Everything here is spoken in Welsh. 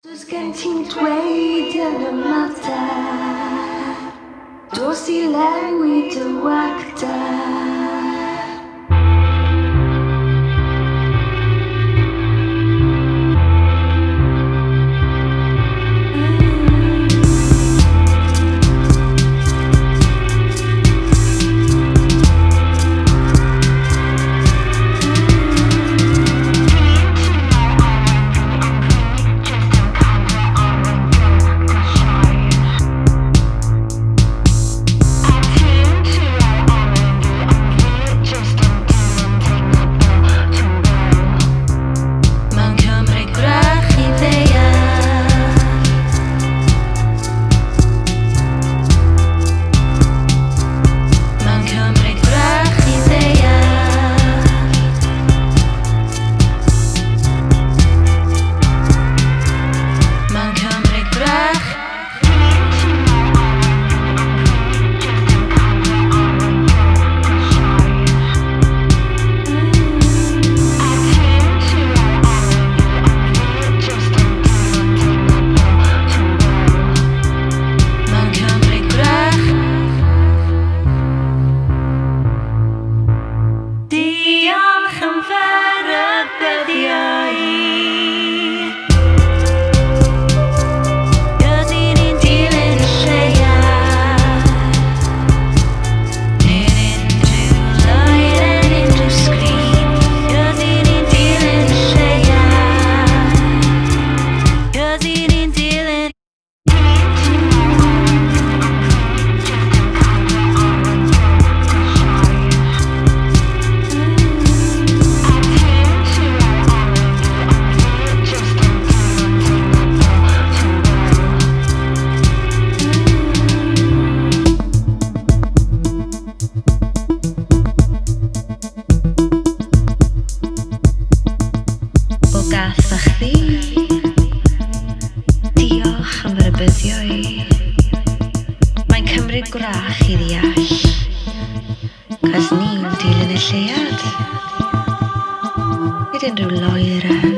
Does gen ti'm dweud yn y mater. Dos i lenwi dy wacter. Mae'n cymryd gwrach i ddeall. Mae'n cymryd gwrach i ddeall. Mae'n cymryd gwrach. Mae'n cymryd gwrach. Diolch am fy rhybuddio i. Cos i ni'n dilyn y lleuad. Nid unrhyw loeren, unrhyw sgrin. Cos i ni'n dilyn y lleuad. Cos i ni'n dilyn. O gath fach ddu. Diolch am fy rhybuddio i. Mae'n cymryd gwrach i ddeall. Cos ni'n dilyn y lleuad. Nid unrhyw loeren.